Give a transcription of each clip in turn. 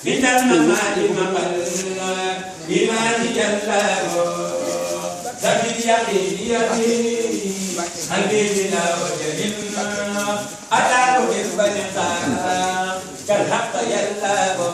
من الممات مقل إيمان جله سبيل يقين قلبي بلا وجل أتاه بالبلقاء كالحق يله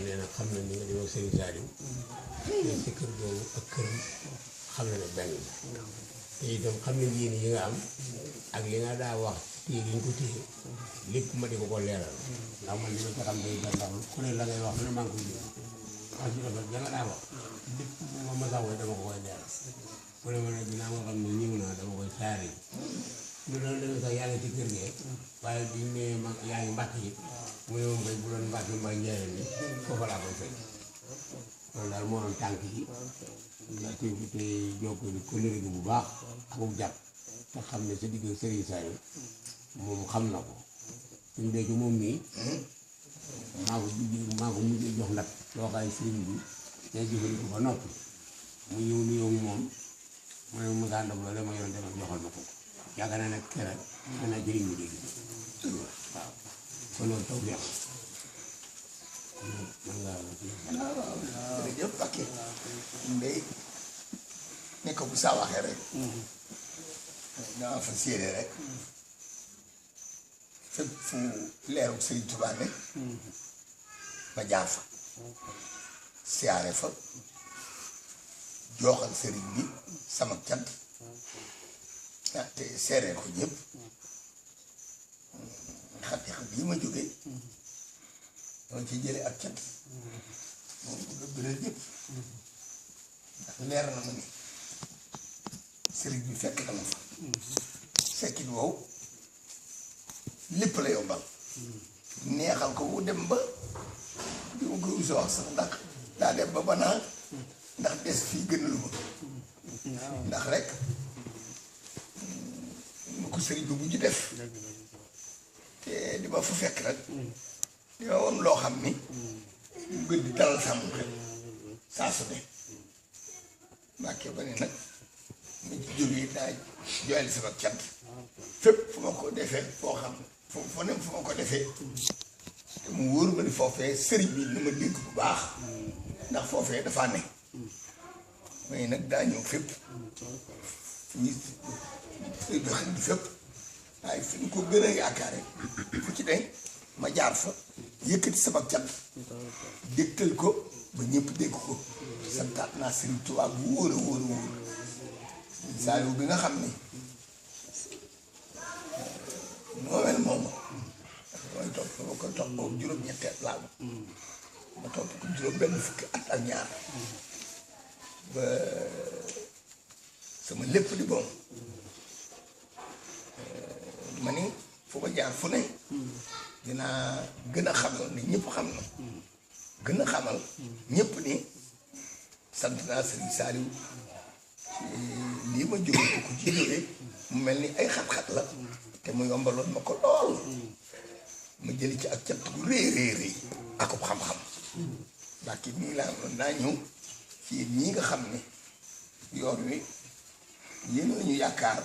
nee na xam na ni nga demoo Serigne Saliou mais si kër googu ak këram xam na ne benn la te itam xam ne yéen yi nga am ak li nga daa wax téye gi ñu ko téye lépp ma di ko leeral ndax man li ma ci xam day ba ndax ku ne la ngay wax lu ne maa ngi koy dégg wax ji rafet ja nga daa wax lépp ma masawoo dama ko koy leeral mu ne ma ne dinaa nga xam ne ñëw naa dama koy saari lu doon demee sax yaa ngi ci kër gi waaye bi ne ma yaa ngi mbàkk yi mu ne moom kay bu doon mbàkk mbaa njëriñ ni foofa laa koy fekk loolu daal moo doon tànk yi nga te jokko ni kóllëre gi bu baax akuk jàpp te xam ne sa digg Serigne Saliou moom xam na ko suñ béykat moom mii maa ko mujjee jox nag loo xaay Serigne bi day jëfandikoo ba noppi mu ñëw nuyoo moom mu ne mu ngaa ndam loolu ma yoroon demal joxal ma ko yaakaar naa ne keroog danaa jëriñ mu dégg waaw kon loolu taw bi man ngaa jërëjëf Bakke Ndeye ne ko bu saa waxee rek dama fa séedee rek fépp fu leeru Serigne Touba ne ma jaar fa siyaare fa jooxal Serigne bi sama cant te seeree ko ñëpp xam lii ma jógee dama ci jële ak cant moom bëgg a biral ñëpp ndax leer na ma ni sëriñ bi fekk na ma fa fekkit wow lépp la yombal neexal ko bu dem ba di ma koy usa wax sax ndax daa dem ba banaa ndax des fii gënalu ma ndax rek mu ko sëriñ bi bu ñu def te di ma fa fekk nag di ma woon loo xam ni mu gën di dalal sàmm xel saa su ne Mbàkke ba ne nag mu ci jógee daa joyal sama cant fépp fu ma ko defee foo xam fu ne fu ma ko defee te mu wóor ma ni foofee sëriñ bi ni ma dégg bu baax ndax foofee dafaa ne mais nag daa ñëw fépp ñu doxal di fépp waaye fi ñu ko gën a yaakaare fu ci ne ma jaar fa yëkkati sama cant dégtal ko ba ñëpp dégg ko santaat naa Serigne Touba bu wóor a wóor a wóor Saliou bi nga xam ni noowel moom mooy topp ma koy topp boobu juróom-ñetteel laa ma topp ko juróom-benn fukki at ak ñaar ba sama lépp di boom ma ni fu ma jaar fu ne dinaa gën a xamal ni ñëpp xam na gën a xamal ñëpp ni sant naa Serigne Saliou lii ma jóge ko ku ci jógee mu mel ni ay xat-xat la te mu yombaloon ma ko lool ma jëli ci ak cant gu rëy akub xam-xam ndax nii laa doon naa ñëw ci ñii nga xam ne yoon wi yéen la ñu yaakaar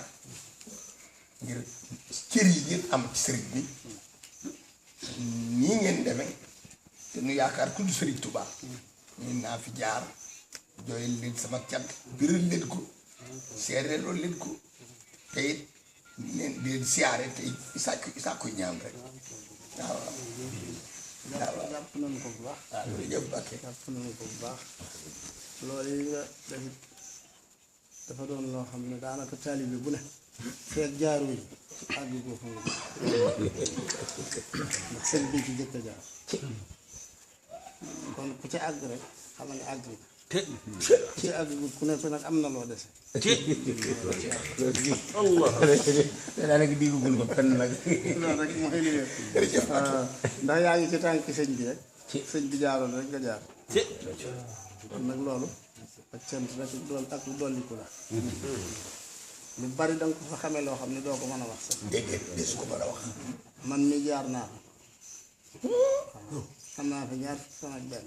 ngir cër yi ngeen am ci sëriñ bi nii ngeen demee te nu yaakaar ku du Sëriñ Touba ñun naa fi jaar jooyal leen sama cant biral leen ko seere loolu leen ko te it leen di leen siyaare te sàkku ñaan rek waaw waaw jàpp nañu ko bu baax. waaw jërëjëf Bakke jàpp nañu ko bu baax loolu yi nga def dafa doon loo xam ne daanaka taalibe bu ne feeg jaaru yi àgg ko fa nga ndax seen bi ci jëkk a jaar kon ku ci àgg rek xamal ne àgg nga ci àggagut ku nekk nag am na loo dese. Allah daanaka diggagul ko fenn nag. loolu rek mooy li ngeen. ndax yaa ngi ci tànk sëñ bi rek. sëñ bi jaaroon rek nga jaar. kon nag loolu ak cant rek ak dolliku la. lu bari danga ko fa xamee loo xam ne doo ko mën a wax sax. déedéet des ko mën a wax. man mi jaar naa ko. xam naa fa ñaar fan ak benn.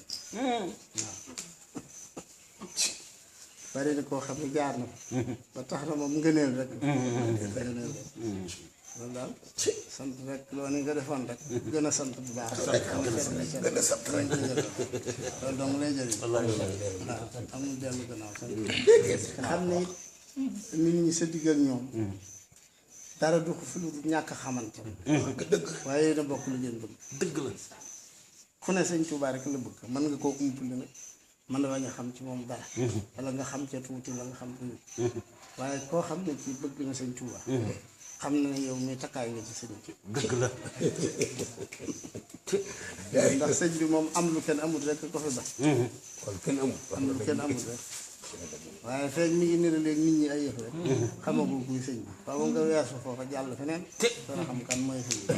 bari na koo xam ne jaar na ba tax na moom ngëneel rek. ngëneel rek. loolu daal sant rek loolu ni nga defoon rek. gën a sant bu baax. gën a sant rek. loolu dong lay jëriñ. waaw amul dellu gannaaw sant. nga xam ne it nit ñi sa digg ak ñoom. dara du ko fi lu ñàkk xamante. dëgg. waaye yéen a bokk lu ngeen bëgg. dëgg la. ku ne sëñ Tuubaa rek la bëgg mën nga koo umpule nag mën na bañ a xam ci moom dara. wala nga xam ca tuuti la nga xam tuuti. waaye koo xam ne ci bëgg na sëñ Tuubaa. xam na ne yow mi takkaay nga ci sëñ bi. dëgg la. ndax sëñ bi moom am lu kenn amul rek ko fi ba. kon kenn amul. am lu kenn amul rek. waaye feeg mi ngi niralee nit ñi ay yëf rek. xamagul kuy sëñ bi waaw nga weesu foofa jàll feneen. dana xam kan mooy sëñ bi.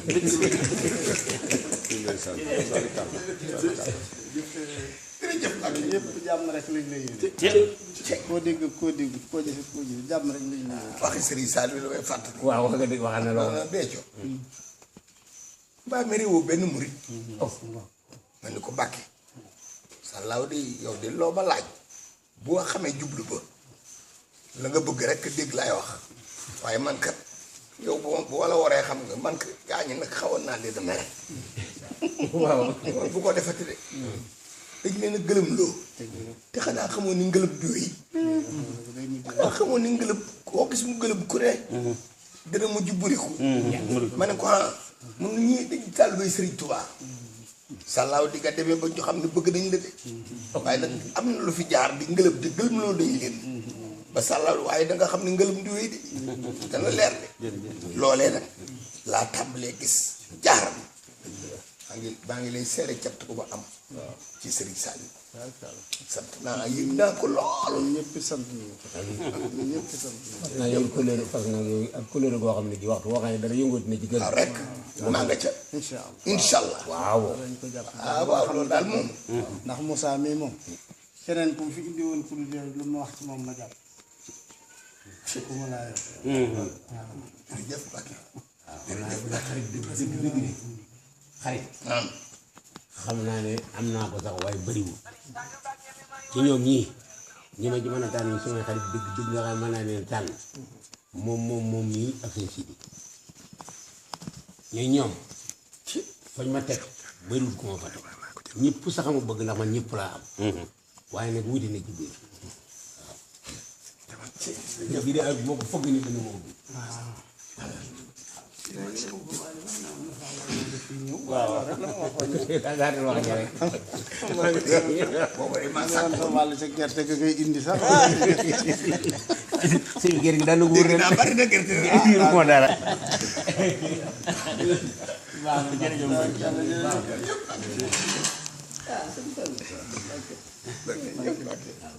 yëpp jàmm rek lañ lay yéene. koo dégg koo dégg koo jëfe koo jëfe jàmm rek lañ lay yéene. waxi Serigne Saliou la may fàttali. waaw wax nga dëgg wax na loolu. Béthio. mbaa meri woo benn murit. ma ni ko Mbàkke. sàllaaw de yow de loo ma laaj. boo xamee jublu ba. la nga bëgg rek dégg laay wax. waaye man kat yow bu wala waree xam nga man kat gaa ñi nag xawoon naa leen a mere. waaw. bu ko defati de. dañ leen a gëlëm loo. te xanaa xamoo ni ngëlëb bi yi. xanaa xamoo ni ngëlëb koo gis mu gëlëb ku ne. dana mujj buriku. ma ne ko mun ñii dañ tàllubay Sëriñ Tuubaa. sàllaaw di nga demee ba ñu xam ne bëgg nañ la de. waaye nag am na lu fi jaar di ngëlëb de gëlëm loo dañ leen. ba sàllaaw waaye da nga xam ne ngëlëm di wéy de. dana leer de. loolee nag laa tàmbalee gis jaaram. maa ngi lay seere capt ko ba am. ci Serigne Saliou. sant naa yëg naa ko lool. ñëpp sant nañu ko. ñëpp sant nañu ko. naa yow couleur fas na yooyu ak couleur goo xam ne ji waxtu boo xam ne dara yëngooti na ci kër. waaw rek maa nga ca. incha allah waaw. dañ ko jàpp. waaw loolu daal moom. ndax Moussa mii moom. keneen ku mu fi indi woon pour lu ma wax ci moom la jàpp. ku ma laa yor. jërëjëf Mbacke. xarit. xam naa ne am naa ko sax waaye bëriwul ci ñoom ñii ñi ma ci mën a tànn sumay xarit dëgg dëgg nga xam mën naa leen tànn moom mii ak seen sidi ñoom fañ ma teg bëriwul ku ma fa teg ñëpp sax ma bëgg ndax man ñëpp laa am waaye nag wuti na ci biir waaw bi de ak boo ko foog ni dana ma ubbi waaw. daal di wax ja rek. boobu de maa ngi sa wàll sa gerte ga ngay indi sax. suñu gerte gi daal la wóor ren. bari na gerte yëngu ko dara.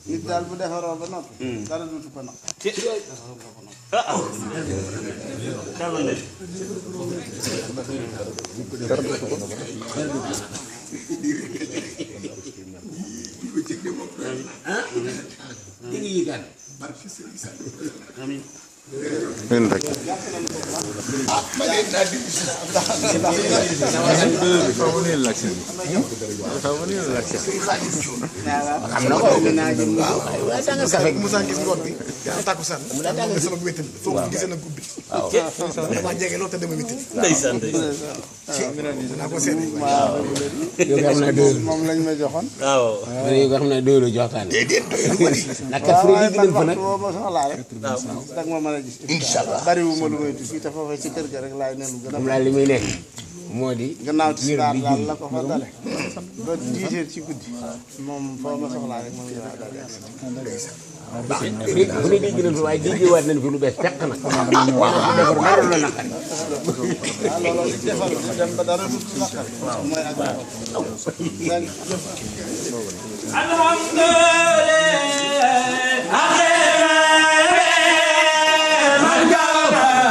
nit daal bu defaroo ba noppi. dara duutu ko naq. ma leen naa di am na ko. waaye da nga sax Moussa gis ngoon bi yaa tàkku san moom sama wéttal foo ko gisee nag guddi dama jege loolu te dama wéttal ndeysaan naa ko seede yow nga xam ne doyul. moom lañ ma joxoon. waaw. man yow nga xam ne doyul joxtaan. déedéet doyul ma di. nag kat fu ne dégg nañ fa nag. boo ma soxlaa rek. dag ma mën a gis. incha allah bariwu ma lu may tuuti te foofee ci kër ga rek laay ne lu gën a. moom daal li muy nekk moo di. gannaaw tisbaar daal la ko fa dale. ba 10 heures ci guddi. moom foo ma soxlaa rek moom yow daal baax fu ne dégg nañ fi waaye déggewaat nañ fi lu bees fekk nag waaw defar dara la naqari loolu di defal di dem ba dara du naqari mooy ak alhamdulillah